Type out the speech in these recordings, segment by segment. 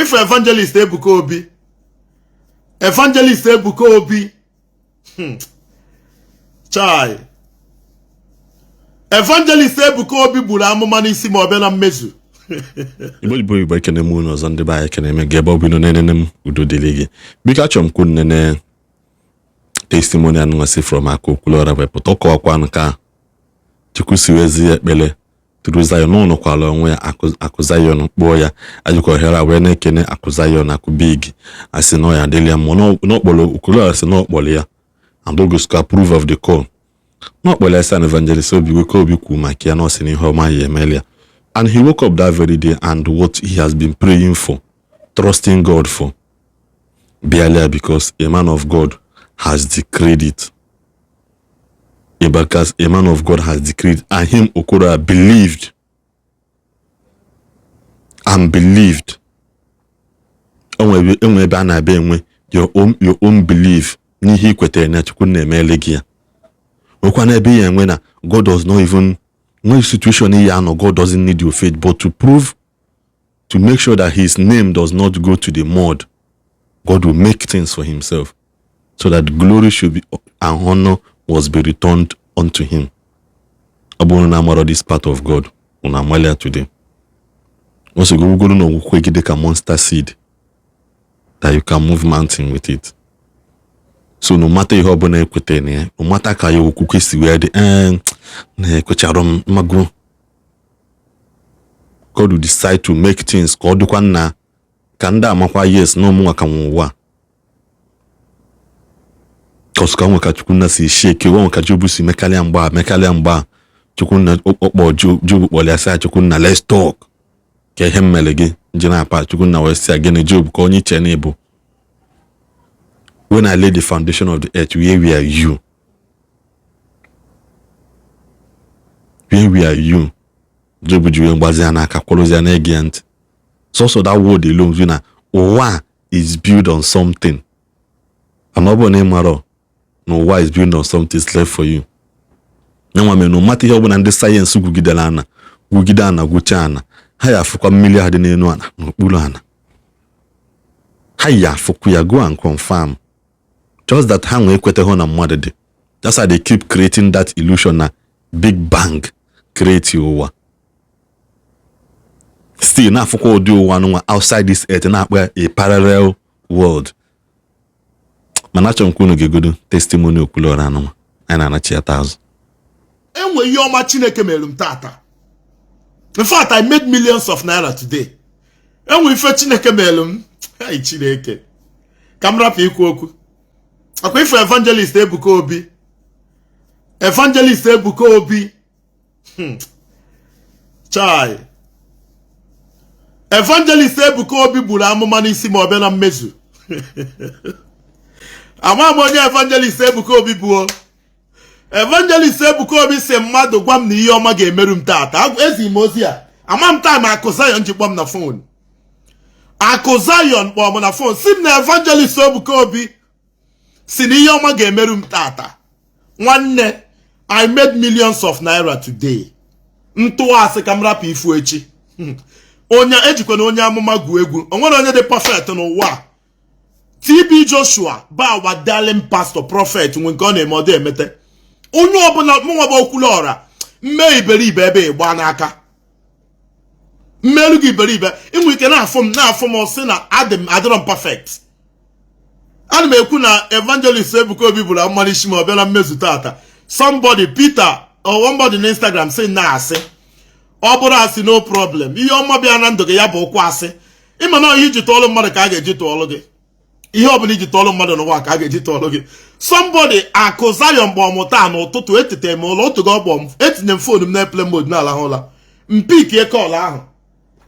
Ife Evangelist Ebuka Obi, Evangelist Ebuka Obi. Chai, Evangelist Ebuka Obi gburu amụma n'isi ma ọ bịa na mmezu. Igbo, Igbo, Igbo, ekene m unu ọzọ. Ndị be anyị, ekene m gị ebe ọ bụ unu na-enene m. Udo dịrị gị. Biko, achọrọ m kwu nene testimony anụnwa si from aka Okwuluọra wepụta. Ọ kọwakwanụ ka Chukwu si wezi ya ekpere tụrụ Zion n'ụnụkwala onwe ya. Akụ Zion kpụọ ya ajụkwa ohere a wee na-ekene Akụ Zion, Akụ Big. Asị na ọ ya adịla ya mma n'ọkpọrọ. Okwuluọra sị na ọkpọrọ ya and o gosikwa proof of the call n'ọkpọrọ ya, sị an Evangelist Obi Weke Obi kwuru maka ya na ọ sị na ihe ọma ya emela ya. And he woke up that very day and what he has been praying for, trusting God for, bịala, because a man of God has decreed it. Because a man of God has decreed and him, Okoro, believed and believed. Enwe ebe a na-abịa enwe your own belief n'ihe ị kwetere na Chukwu na-emele gị ya. Nwekwa n'ebe ya enwe na God does not even nwee situation ya anọ. God doesn't need your faith, but to prove, to make sure that his name does not go to the mud, God will make things for himself so that glory should be and honor was be returned unto him. Ọ bụrụ na amarọ this part of God, unu amalia today. Also, go na okwukwe gị dịka mustard seed, that you can move mountain with it. So no matter ihe ọbụla ekwetara na ya, no matter ka ya okwukwe si wee dị, ee, na-ekwechara m mmago, God will decide to make things ka ọ dịkwa nna ka ndị amakwa, yes, na ụmụnwa ka nwe ụwa. Kọsụ ka nwe ka Chukwunna si shake nwe ka Job si mekarịa mgba, mekarịa mgba. Chukwunna ọkpọ Job, kpọrọ ya, sị ya, "Chukwunna, let's talk. Ka ihe m mere gị nji na-apa?" Chukwunna wee sị ya, "Gịnị, Job, ka onye iche na ịbụ? When I laid the foundation of the earth, where were you? Where were you?" Job ji wee mgbazi ya n'aka, kwụrụzi ya, na-ege ya ntị. Sọsọ that word alone, na ụwa is built on something. And ọ bụrụ na ị marọ na ụwa is built on something, is left for you. Nyanwa mere na mata ihe ọbụla ndị sayensị gwugidere ana, gwugide ana, gwuchaa ana, ha ya afụkwa mmiri ahụ dị n'elu ana, n'okpuru ana. Ha ya afụkwa ya. Go and confirm. Just that ha nwee ekwetaghị na mmadụ dị. That's why they keep creating that illusion na Big Bang create ụwa. Still na-afụkwa ụdị ụwa nụnwa outside this earth, na-akpọ ya a parallel world. Mana achọrọ m ka unu ga-egodo testimony Okwuluọra anụnwa. Anyị na-anachi ya azụ. Enwe ihe ọma Chineke mere m tata. In fact, I made millions of naira today. Enwe ife Chineke mere m. Hey, Chineke, ka m rapụ ikwu okwu. Akwa ife Evangelist Ebuka Obi, Evangelist Ebuka Obi. Chai, Evangelist Ebuka Obi gburu amụma n'isi ma ọ bịa na mmezu. Ama m onye Evangelist Ebuka Obi bụ. Evangelist Ebuka Obi si mmadụ gwa m na ihe ọma ga-emeru m taata. Ezi m ozi a, ama m time Akụ Zion ji kpọọ m na phone. Akụ Zion kpọọ m na phone, si m na Evangelist Ebuka Obi si na ihe ọma ga-emeru m tata. Nwanne, I made millions of naira today. Ntụasị ka m rapụ ifu echi. Onye ejikwana onye amụma gwu egwu. O nwere onye dị perfect n'ụwa a. TB Joshua bụ our darling pastor, prophet, nwe nke ọ na-eme, ọ dị emete. Onye ọbụla, mụnwa bụ Okwuluọra, mmee iberibe ebe ịgba n'aka mmerụ gị iberibe. Inwe ike na-afụ m, na-afụ m, sị na adị m, adịrọ m perfect. Ana m ekwu na Evangelist Ebuka Obi bụrụ amụma isi ma ọ bịa na mmezu tata. Somebody, Peter or somebody na Instagram, sị na asị. Ọ bụrụ asị, no problem. Ihe ọma bịa na ndụ gị, ya bụ ụkwụ asị. Ịma na ihe iji tụọlụ mmadụ ka a ga-eji tụọlụ gị. Ihe ọbụla iji tụọlụ mmadụ n'ụwa ka a ga-eji tụọlụ gị. Somebody, Akụ Zion, kpọọ m taa n'ụtụtụ. Etete m ụlọ otu gị, ọkpọ m, etinye m phone m na airplane mode na-alahụ ụla, m pickie call ahụ.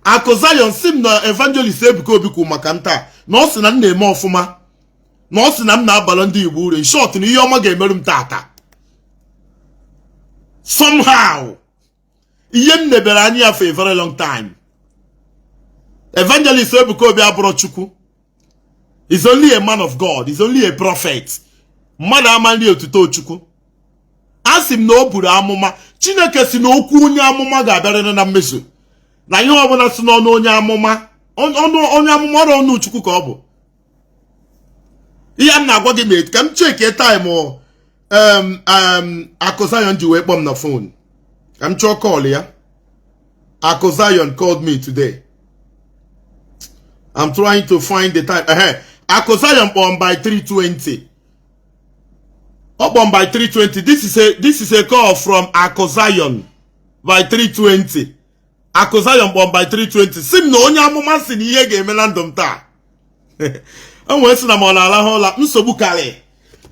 Akụ Zion si m na Evangelist Ebuka Obi kwuru maka m taa, na ọ sị na m na-eme ọfụma, na ọ sị na m na-abalị ndị Igbo uru. In short, na ihe ọma ga-emerụ m tata somehow. Ihe m nebere anya ya for a very long time. Evangelist Ebuka Obi abụrụ Chukwu. Is only a man of God, is only a prophet. Mmadụ ama nri otuto Chukwu. A sị m na o buru amụma. Chineke si na okwu onye amụma ga-abịarịrị na mmezu, na ihe ọbụla si n'ọnụ onye amụma. Ọnụ onye amụma, ọrụ ọnụ Chukwu ka ọ bụ. Ihe m na-agwa gị mee ka m cheke time Akụ Zion ji wee kpọọ m na phone, ka m chọọ call ya. Akụ Zion called me today. I'm trying to find the time. Akụ Zion kpọọ m by 3:20. Ọ kpọọ m by 3:20. This is a call from Akụ Zion by 3:20. Akụ Zion kpọọ m by 3:20, si m na onye amụma si na ihe ga-eme na ndụ m taa. O nwee sị na ma ọ na-alahụ ụla, nsogbu karị.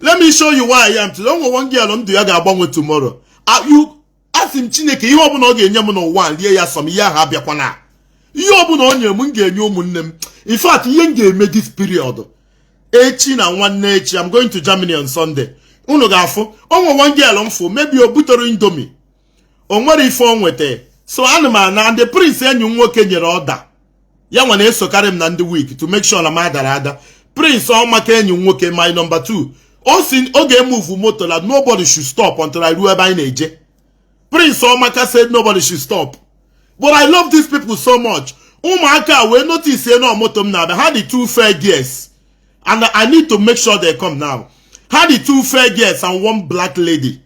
Let me show you why I am today. O nwe one girl ndụ ya ga-agbanwe tomorrow. Asị m Chineke, ihe ọbụla ọ ga-enye m n'ụwa, lie ya sọ m, ihe ahụ abịakwana. Ihe ọbụla o nyere m, m ga-enye ụmụnne m. In fact, ihe m ga-eme this period, echi na nwanne echi, I'm going to Germany on Sunday, unu ga-afụ. O nwe one girl m fụ, maybe o butere Indomie, o nwere ife o nweta. So ana m ana, and the Prince enyi m nwoke nyere ọda ya nwa na-esokarị m na ndị week to make sure na m adara ada. Prince Ọmaka, enyi m nwoke, my number 2, o si oge move moto na nobody should stop until I ruo ebe anyị na-eje. Prince Ọmaka said nobody should stop. But I love these people so much. Ụmụaka wee notice na moto m na-abịa. Ha dị two fair girls and I need to make sure they come now. Ha dị two fair girls and one black lady.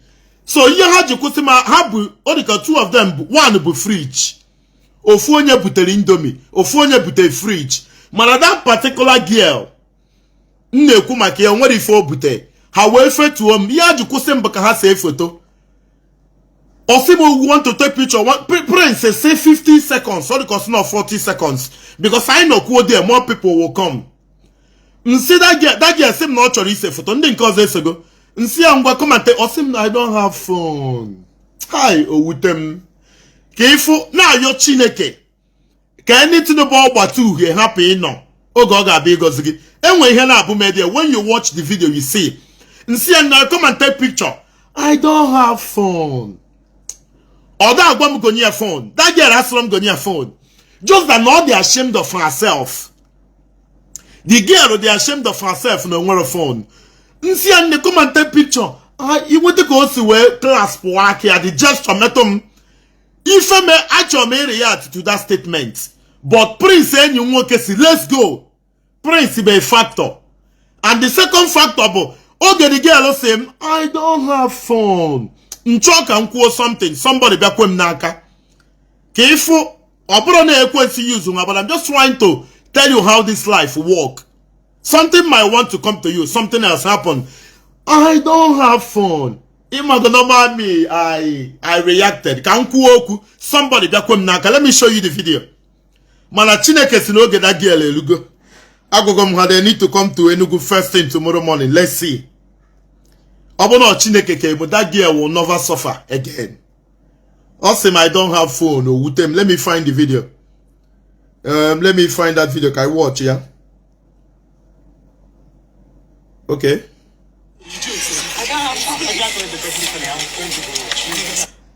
So ihe ha ji kwụsị ma ha bụ, ọ dịka two of them bụ, one bụ fridge, ofu onye butere Indomie, ofu onye butere fridge. Mana that particular girl m na-ekwu maka ya, o nwere ife o bute. Ha wee fetuo m. Ihe ha ji kwụsị m bụ ka ha see foto. Osi m want to take picture. Prince say 50 seconds, or because not 40 seconds, because I know kwuo there more people will come. Nsi that girl sị m na ọ chọrọ ise foto, ndị nke ọzọ esego. Nsi ya, ngwa, come and take. Ọ sị m na I don't have phone. Hi, o wute m ka ịfụ na-ayọ Chineke ka anything bụ ọgbata uhie hapụ ịnọ oge ọ ga-abịa ịgọzi gị. Enwe ihe na-abụ media. When you watch the video, you see. Nsi ya na come and take picture, I don't have phone. Ọ da agwa m gonye ya phone. That girl asịrọ m gonye ya phone, just that na ọ dị ashamed of herself. The girl dị ashamed of herself na o nwere phone. Nsi ya, nne, come and take picture. Inweta ka o si wee clasp aka ya, the gesture metụ m ife me. Achọrọ m react to that statement, but Prince enyi m nwoke si let's go. Prince bụ a factor, and the second factor bụ oge the girl si m I don't have phone, nchọ ka m kwuo something, somebody bịakwe m n'aka ka ịfụ. Ọ bụrụ na ekwensu use nwa, but I'm just trying to tell you how this life work. Something might want to come to you, something else happen. I don't have phone, ịmago normal me, I reacted ka m kwuo okwu, somebody bịakwe m n'aka. Let me show you the video. Mana Chineke si n'oge that girl elugo. Agwụgwọ m ha, they need to come to Enugu first thing tomorrow morning. Let's see. Ọ bụ na Chineke ka emu, that girl will never suffer again. Ọ sị m I don't have phone, o wute m. Let me find the video. Let me find that video ka I watch ya. Okay,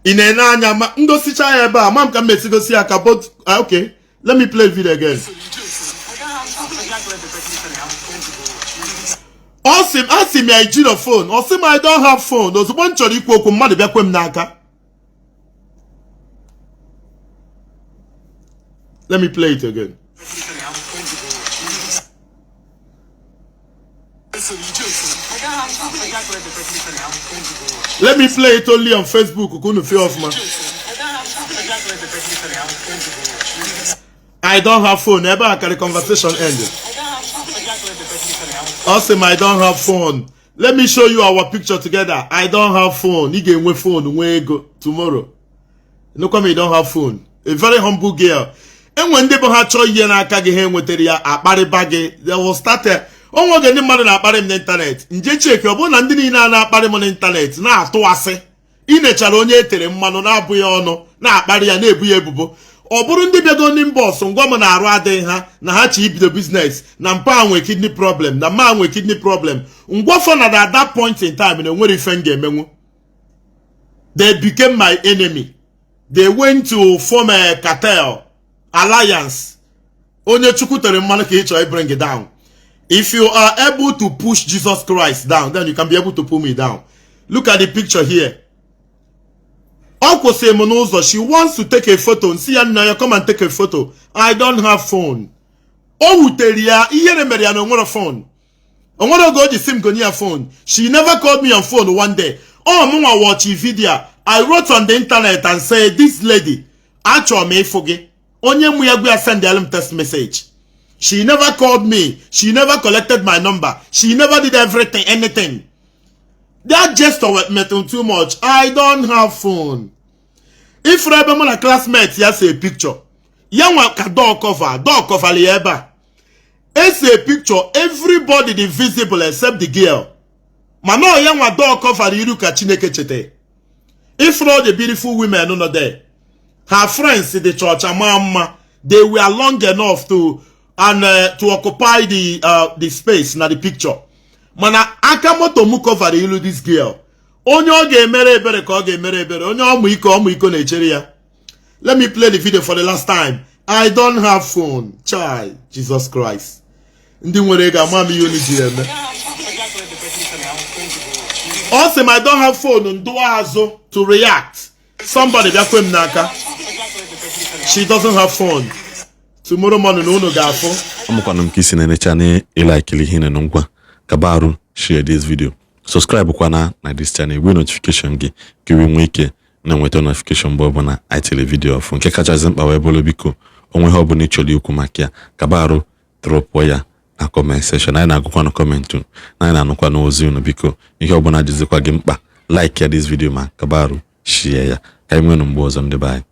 ị na-ene anya ma ngosicha ya ebe a, ma m ka m esi gosi ya ka. But okay, let me play video again. Ọ sị m, asị m ya ejiro phone, ọ sị m I don't have phone. Ozugbo m chọrọ ikwu okwu, mmadụ bịakwe m n'aka. Let me play it again. Let me play it only on Facebook ka unu feel ọfụma. I don't have phone. Ebe a ka the conversation ended. Ọ sị m I don't have phone. Let me show you our picture together. I don't have phone. Ị ga-enwe phone, nwee ego tomorrow. Nụkwa m, you don't have phone. A very humble girl. Enwe ndị bụ ha chọọ ihe n'aka gị, ha enwetara ya, akparịba gị. They will start onwe oge ndị mmadụ na-akparị m n'ịntanetị. Nje cheki, ọ bụrụ na ndị niile a na-akparị m n'ịntanetị na-atụ asị, ị nechara onye e tere mmanụ na-abụghị ọnụ na-akparị ya, na-ebu ya ebubo. Ọ bụrụ ndị bịago ndị mbọs ngwa m na-arụ adịghị ha na ha chi ibido business, na mpa nwe kidney problem, na mma nwe kidney problem, ngwafọ na at that point in time na enwere ife m ga-emenwu. They became my enemy. They went to form a cartel alliance. Onye Chukwu tere mmanụ ka ị chọrọ bring it down. If you are able to push Jesus Christ down, then you can be able to pull me down. Look at the picture here. Ọ kwụsịrị m n'ụzọ. She wants to take a photo. Nsi ya, nna ya, come and take a photo, I don't have phone. O wutere ya, ihere mere ya na onwere phone. Onwere oge o ji si m gonye ya phone. She never called me on phone one day. Ọ mụnwa watch video. I wrote on the internet and say, "This lady, achọrọ m ịfụ gị." Onye mụ ya gwa ya send m text message. She never called me. She never collected my number. She never did everything, anything. That gesture metụ too much. I don't have phone. Ifuru ebe mụ na classmate ya see picture, ya nwa ka door cover, door cover ya ebe a ese picture. Everybody dị visible except the girl, mana ọ ya nwa door cover iru ka Chineke cheta. Ifuru all the beautiful women nọ there, her friends dị chọọcha maa mma. They were long enough to and to occupy the space na the picture, mana aka moto m cover ilu this girl. Onye ọ ga-emere ebere ka ọ ga-emere ebere, onye ọmụ iko, ọmụ iko na-echere ya. Let me play the video for the last time. I don't have phone. Chai, Jesus Christ, ndị nwere ego, ama m ihe unu ji eme. Ọ sị m, "I don't have phone." Ndụ azụ to react. Somebody bịakwe m n'aka. She doesn't have phone. Tomorrow morning unu ga-afụ. Ọmụkwanụ m ka isi na-enecha na ịlikili ihe na ngwa kaba arụ, share this video, subscribe kwana na this channel, gwe notification gị ka ị nwee ike na-enweta notification mgbe ọbụla anyị tiri video ọfụ. Nke kachasị mkpa wee bụrụ, biko, onwe ihe ọbụla ị chọrọ ikwu maka ya, kaba arụ dropụọ ya na comment section. Anyị na-agụkwanụ comment unu na anyị na-anụkwa n'ozi unu. Biko, ihe ọbụla jizikwa gị mkpa, like ya this video ma kaba arụ share ya. Ka anyị nweenụ mgbe ọzọ, ndị be anyị.